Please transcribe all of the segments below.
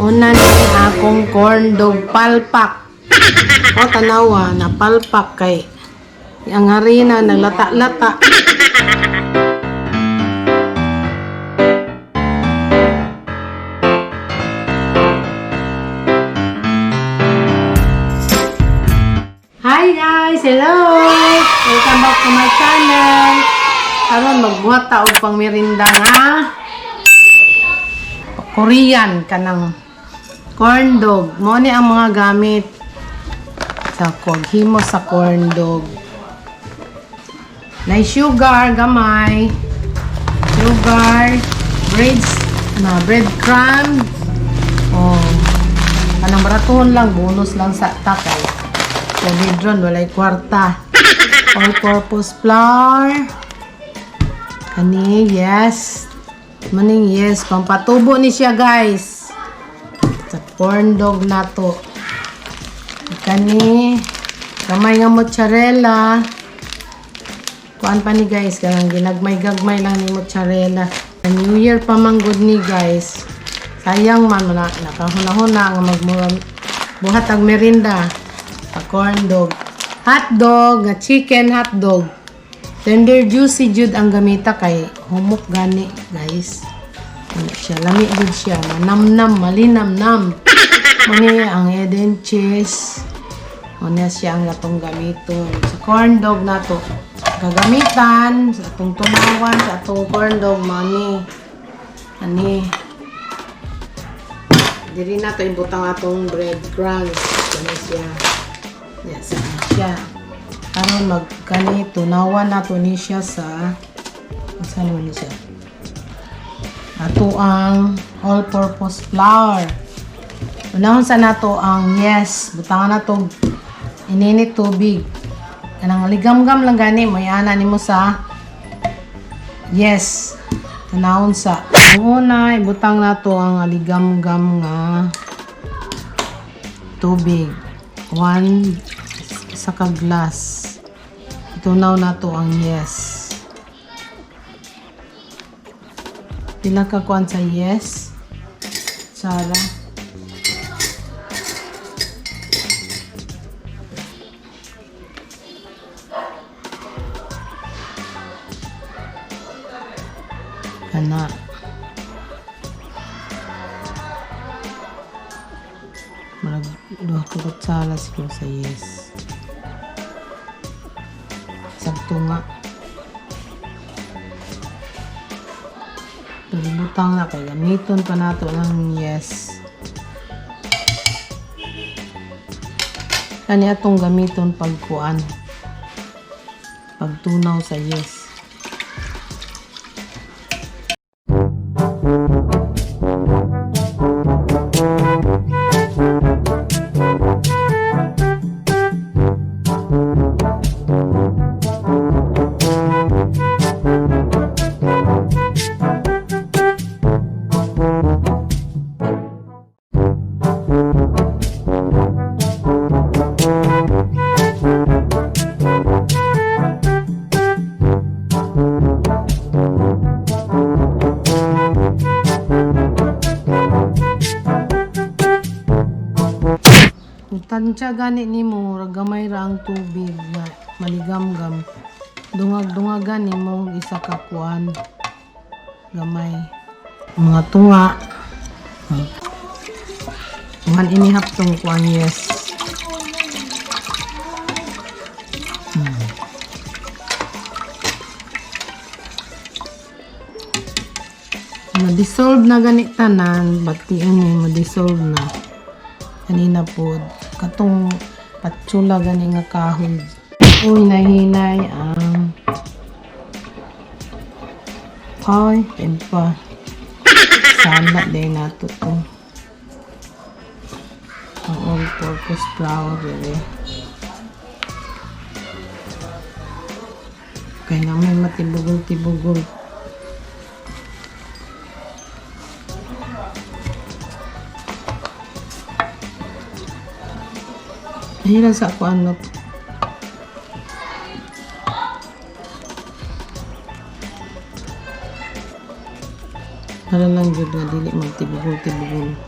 Una ni akong corn dog palpak. O tanawa na palpak kay ang harina naglata-lata. Hi guys! Hello! Welcome back to my channel. Karon magbuhat ta og pangmerinda nga Korean kanang corn dog. Mo ni ang mga gamit sa himo sa corn dog. Nay sugar gamay. Sugar, breads, na breadcrumbs. Oh. Kanang baratuhon lang, bonus lang sa takay. Sa walay kwarta. All-purpose flour. Kani, yes. Maning yes, pampatubo ni siya, guys. Sa corn dog na to. Kani, gamay nga mozzarella. Kuan pa ni guys, kanang ginagmay-gagmay lang ni mozzarella. New Year pa man gud ni guys. Sayang man na nakahuna-huna nga magmura buhat ang merinda. Sa corn dog. Hot dog, nga chicken hot dog. Tender juicy jud ang gamita kay humok gani, guys. Ano siya, lami jud siya, manamnam, malinamnam. Muni ang Eden cheese. Muna siya ang atong gamiton. Sa corn dog nato gagamitan sa atong tunawan sa atong corn dog mani. Ani. Diri na to ibutang atong breadcrumbs. Ano siya. Yes, ano siya. Karon magkani tunawan nato ni siya sa unsa naman ni siya? Ato ang all-purpose flour. Unahon sa nato ang yes, butangan nato ininit tubig. Kanang ligamgam lang gani moyana nimo sa yes. Tanawon sa ang una ibutang nato ang aligamgam nga tubig. One isa ka glass. Itunaw nato ang yes. Pila ka kuan sa yes? Sara. Kana. Marag duha ka kutsara siguro sa yes. Sakto nga. Pero butang na kay gamiton pa nato ng yes. Kani atong gamiton pagkuan. Pagtunaw sa yes. Kung tansya gani nimo, murag gamay ra ang tubig na maligamgam. Dungag-dungagan nimo isa ka kuan gamay. Mga tunga. One inihap tong kuan yes. Na-dissolve na gani tanan, bation ni ma-dissolve na. Kanina po, katong patsula gani nga kahoy. Uy, nahinay ang ay, tempa. Sana din nato to. Ang all-purpose flour, eh. Kaya namin matibugol-tibugol. Hirap sa ako ano. Para lang jud nga dili magtibugol-tibugol.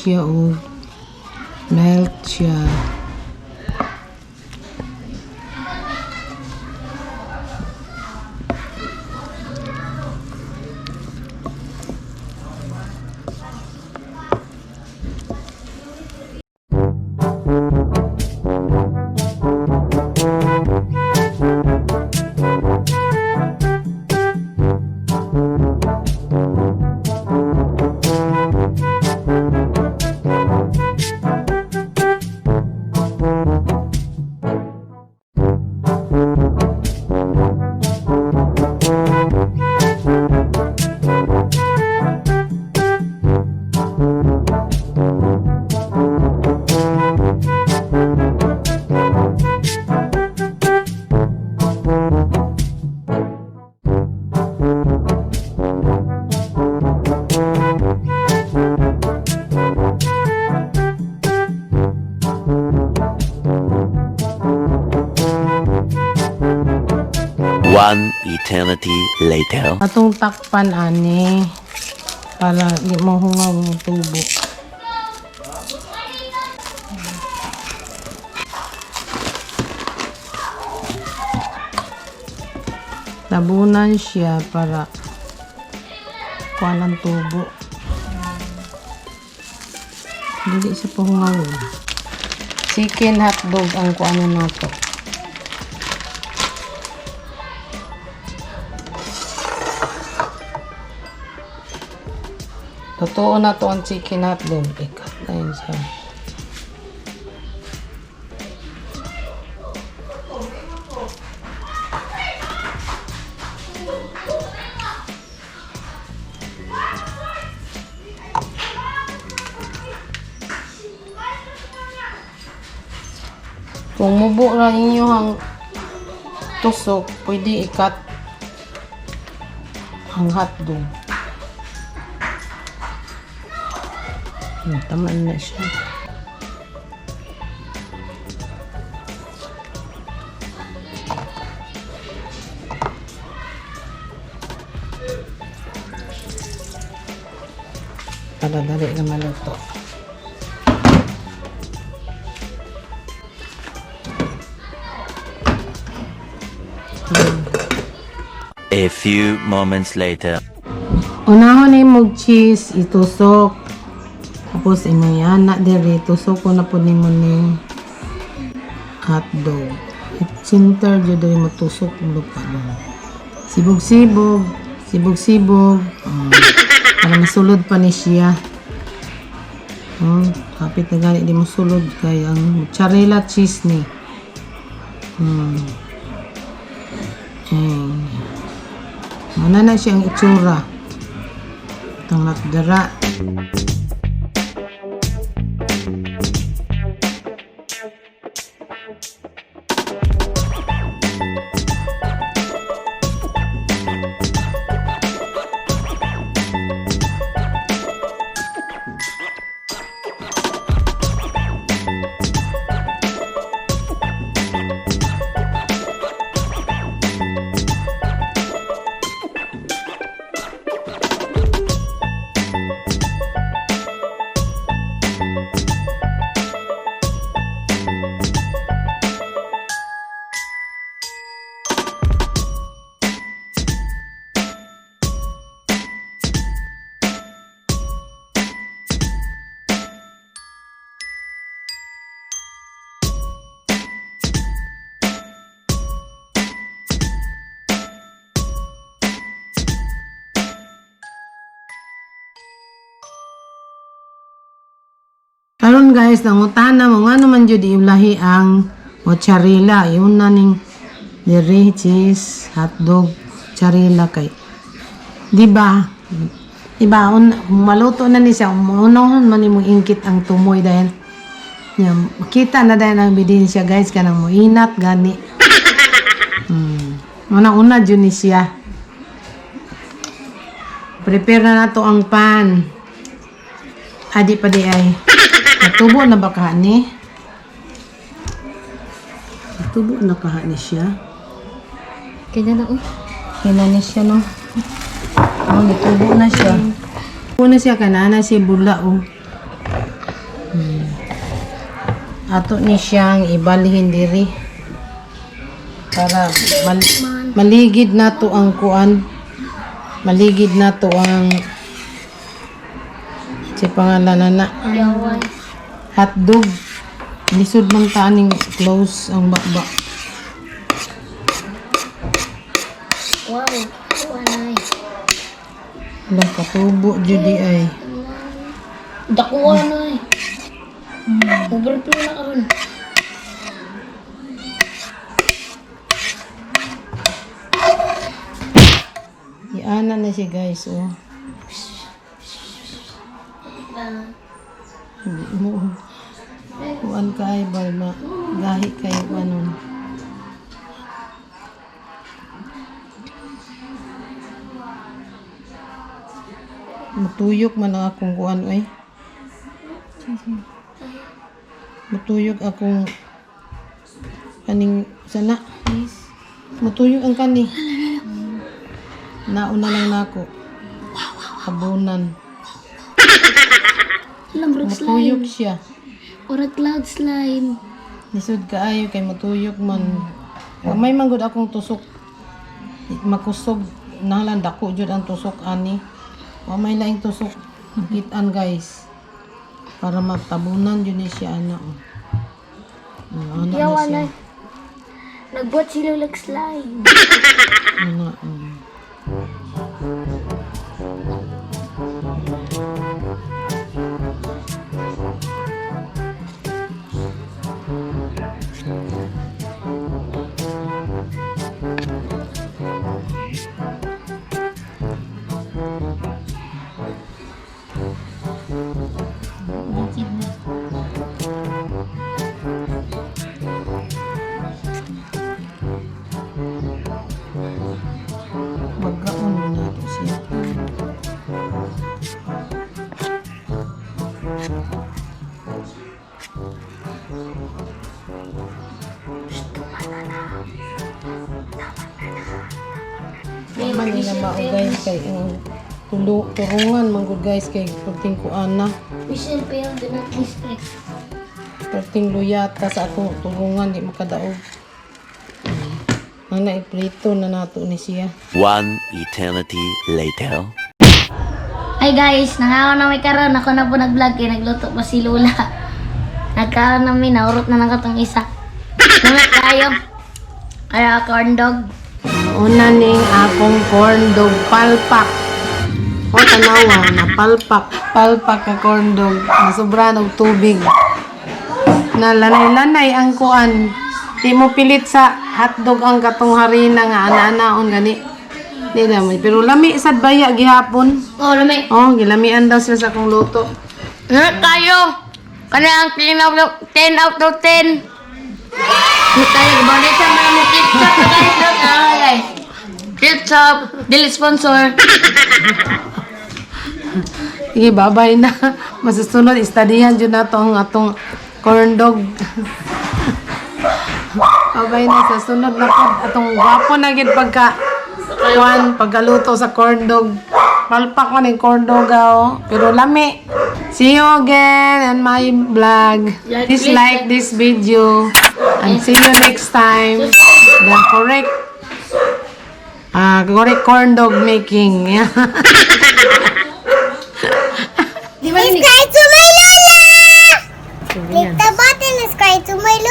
siya og melt siya. One eternity later. Atong takpan ani para di mo hungaw ang tubo. Tabunan siya para kuan ang tubo. Dili siya pahungaw. Chicken hotdog ang kuano nato. Totoo na to ang chicken hotdog. Ikat na yun siya. Kung mubo ra ninyo ang tusok, pwede ikat ang hotdog. Tama na siya. Para dali na maluto. A few moments later. Unahon ni mog cheese, itusok. Tapos imo yan na diri tusok ko na pud nimo ning hotdog. I-center jud diri mo tusok ulo pa. Sibog-sibog, sibog-sibog. Oh, para masulod pa ni siya. Kapit na gani di mo sulod kay ang mozzarella cheese ni. Muna na siyang itsura. Itong nakdara. Karon guys, nangutana mo nga naman jud iulahi ang mozzarella. Yun na ning diri cheese, hotdog, mozzarella kay. Di ba? Di ba un, maluto na ni siya, unahon man nimo ingkit ang tumoy dahil nya makita na dahil ang ebidensya guys kanang moinat gani. Una-una jud ni siya. Prepare na nato ang pan. Adi pa di ay. Natubo na ba kahani? Natubo na kahani siya. Kanya na, uy. Kaya ni siya no. Oh, natubo na siya. Tubo na siya kanana si bula oh. Ato ni siyang ibalhin diri para maligid nato ang kuan. Maligid nato ang si pangalan na Yawan. hotdog. Lisod man ta aning close ang bakba. Wow. Kuha. Wala katubo jud di ay. Dakuha na eh. Overflow na karon. Iana na siya, guys, oh. Hindi mo. Kuan ka ay balma. Gahi kayo anon. Mutuyok man ang akong kuan ay. Mutuyok akong kaning sana. Mutuyok ang kani. Nauna lang nako. Habunan. Lambrot slime. Mutuyok siya. Or a cloud slime. Lisod kaayo kay mutuyok man. Gamay man gud akong tusok. Makusog nalan dako jud ang tusok ani. Wa may laing tusok kitan, guys. Para matabunan jud ni siya ana. Oh. Ana na Yawan siya. na. Nagbuhat sila like slime. Ana. Oh. Bukid na. Magkaon na to siya. Wa man nila mao, guys, kay ang tulo turungan man gud, guys, kay perting kuan na. Mission failed, do not distract. Perting luyata sa akong turungan di makadaog. Ang naiprito na nato ni siya. One eternity later. Hi guys, nangaon na may karon. Ako na po nag-vlog kay nagluto pa si Lola. Nagkaon namin, naurot na lang katong isa. Namit tayo. Kaya corn dog. Una ning akong corn dog palpak. O tanawa na palpak, palpak ka corn dog. Nasobra og tubig. Na lanay-lanay ang kuan. Di mo pilit sa hotdog ang katong harina nga ana-anaon gani. Di na mo. Pero lami sad baya gihapon. Oh, lami. Oh, gilamian daw sila sa akong luto. Namit tayo. Kana ang 10 out of 10 out of 10. Namit tayo. Gabalik sa mga mo ketchup guys. Ah, guys. Ketchup. Dili sponsor. Sige, bye-bye na. Masusunod, istadihan dyan na ang atong corn dog. Bye-bye na sa sunod na po. Atong gwapo na gid pagka kuan, pagkaluto sa corn dog. Palpak man yung corn dog ah, oh. Pero lami. See you again on my vlog. Please like this video. And see you next time. The correct corn dog making. Subscribe to my Lola! Click the button, subscribe to my Lola!